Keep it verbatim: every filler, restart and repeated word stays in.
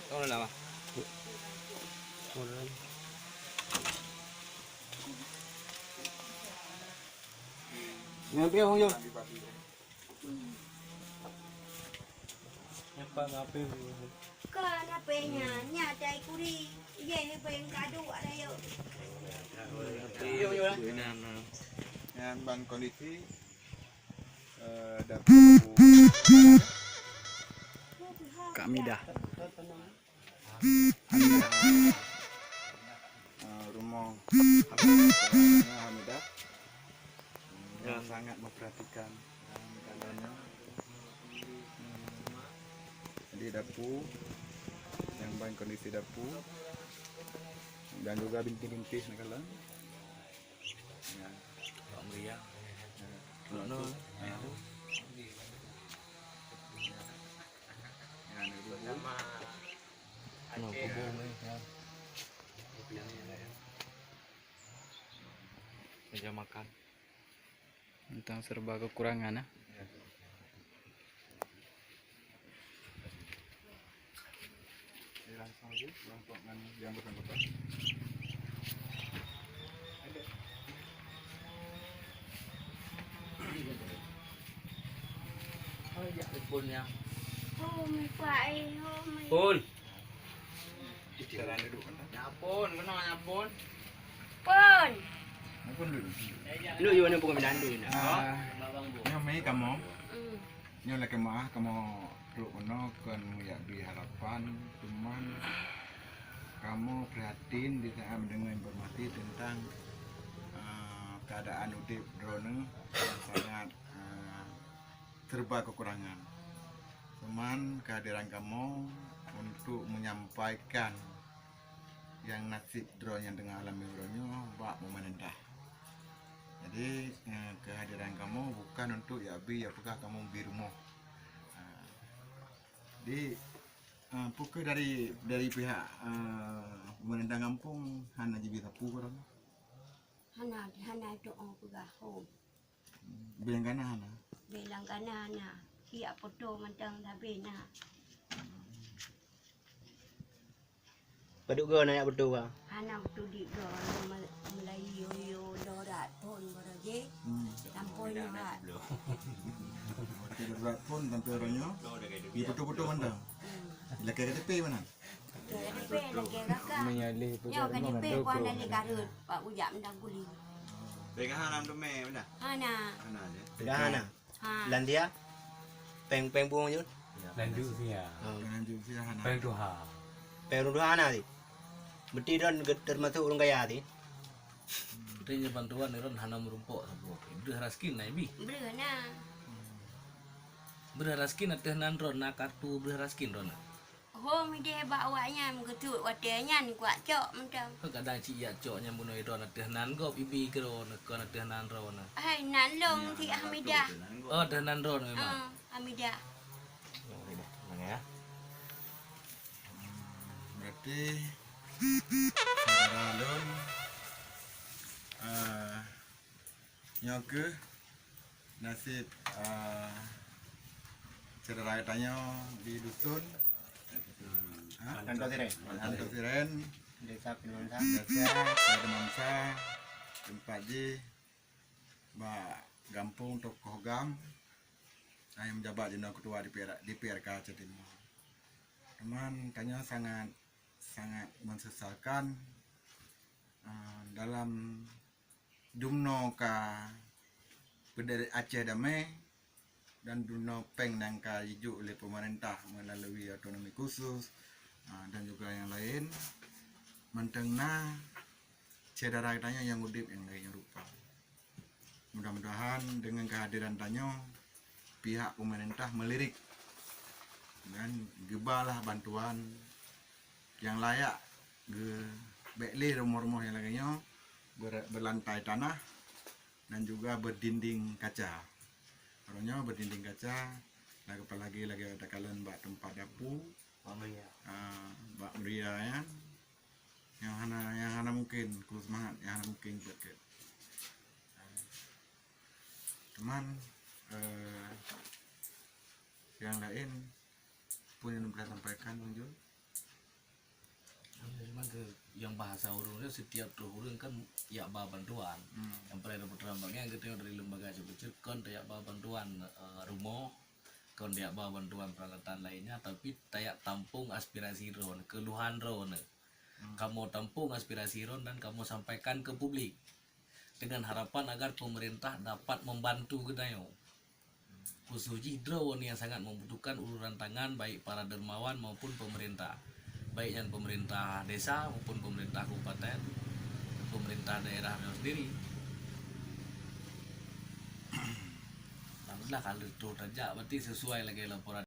Tolong lah, Bang. Ngambil, Bang, jom. Nyan pat ngon Apé. Kon Apé nyan, nyan tai kuri. Yeh, beng kadu ada yuk. Nyan, nyan. Nyan ban kondisi, eh, dapur. Kak Midah. Ah, rumoh Hamidah yang sangat memperhatikan, ah, keadaannya. Hmm. Jadi dapur, nyan ban kondisi dapur dan juga binti-binti segala. Ya. Awak meriah. Ya. Termasuk, ah, ya. Ya, ada rumoh. Nah, kubur ni, ya. Meja makan. Teuntang serba kekurangan, eh. Langsung aja, langsung dengan yang bersangkutan. Oh, ya, teleponnya. Oh, mi Pak, eh, oh, mi. Pun. Nyan pun, keunoe nyan pun. Pun. Nyan pun dulu. Lu juga nyan pun kami dandu ni. Ah, nyoe meukamoe. Hmm. Nyoe lakèe meu'ah kamoe trok keunoe kon jak bri harapan, cuman kamoe prihatin di saat mendengar informasi tentang, ah, keadaan udép droeneuh yang sangat, ah, serba kekurangan. Cuman kehadiran kamoe untuk menyampaikan nyang nasib droe nyang teungoh alami uroe nyoe bak pemerintah. Jadi, eh, kehadiran kamoe bukan untuk jak bri, jak peugah kamoe bri rumoh. Ah, jadi, eh, peu kheueh dari, dari pihak, eh, pemerintah gampông hana jibri sapeue keu droe? Hana, hana, itu oh peugah hom. Bri langkana hana? Bri langkana na. Siap foto mantong sabe na. Padub goe na jak foto ka? Hana foto di goe, me-, mulai yo-yo dua ratus thon baru je. Hmm. Sampai nyoe ha. Oke, dua ratus thon sampai uroe nyoe. Di foto-foto mantong. Hmm. Lakèe K T P mana? K T P lagèe kakak. Menyalih nyoe K T P peugah kuah lali karut, Pak Ujak mendang kuli. Peugah hana meuteumé, beuna? Hana. Hana je. Peugah hana. Ha. Landia. Pèng, pèng buông jun. Lanjut sia. Oh. Lanjut sia hana. Pèng tuha. Pèng tuha hana ti. Berarti droen ge-, termasuk ureueng kaya ti. Berarti nyoe bantuan droen hana meurumpok saboh. Breuh raskin na ibi. Breuh na. Breuh raskin ateueh nan droen na kartu breuh raskin droen na. Ho mideh bak awak nyan meukeusut watèe nyan kuak cok mantong. Kadang cit jak cok nyan bunoe droen ateueh nan gob ibi keudroe, kon ateueh nan droen. Hai, nan lôn si Hamidah. Oh, ateueh nan droen memang. Ah, Hamidah. Oh, udah, tenang ya. Berarti saudara lôn, eh, nyoe keuh nasib, ah, syedara geutanyoe di dusun, ha? Tantoe Siren. Tantoe Siren. Desa Pinemansa. Desa Pinemansa, teumpat jih bak gampông tokoh gam, nyang meujabat jinoe keutua D P R, D P R K Aceh Timur. Teuma tanyoe sangat, sangat menyesalkan, ah, dalam dumnoe ka peuderet Aceh damé dan dumnoe pèng nyang ka jijok lé pemerintah melalui otonomi khusus, ah, dan juga nyang laén, mantong na syedara geutanyoe nyang udép nyang lagèe nyoe rupa. Mudah-mudahan dengan kehadiran tanyoe, pihak pemerintah melirik dan geubalah bantuan nyang layak geu-, bèk lé rumoh-rumoh nyang lagèe nyoe ber-, berlantai tanah dan juga berdinding kaca. Uroe nyoe berdinding kaca, lagèe apalagi lagèe takalon bak teumpat dapu, ah, bak meuria nyan. Nyang hana, nyang hana mungken, kru seumangat nyang hana mungken buet keu. Teuma, eh, nyang laén, Pun yang pernah sampaikan, Bang Jul? Memang ke yang bahasa urang tu, setiap troh urang kan yak ba bantuan. Hmm. Yang pernah dapat terang bagian kita dari lembaga sebecil kan yak ba bantuan uh, rumah, kan yak ba bantuan peralatan lainnya, tapi tayak tampung aspirasi droe, keluhan droe. Hmm. Kamu tampung aspirasi droe dan kamu sampaikan ke publik dengan harapan agar pemerintah dapat membantu kita yo. Khusus jih droe yang sangat membutuhkan uluran tangan baik para dermawan maupun pemerintah, baik yang pemerintah desa maupun pemerintah kabupaten, pemerintah daerah sendiri. Alhamdulillah kalau tu tajak berarti sesuai lagi laporan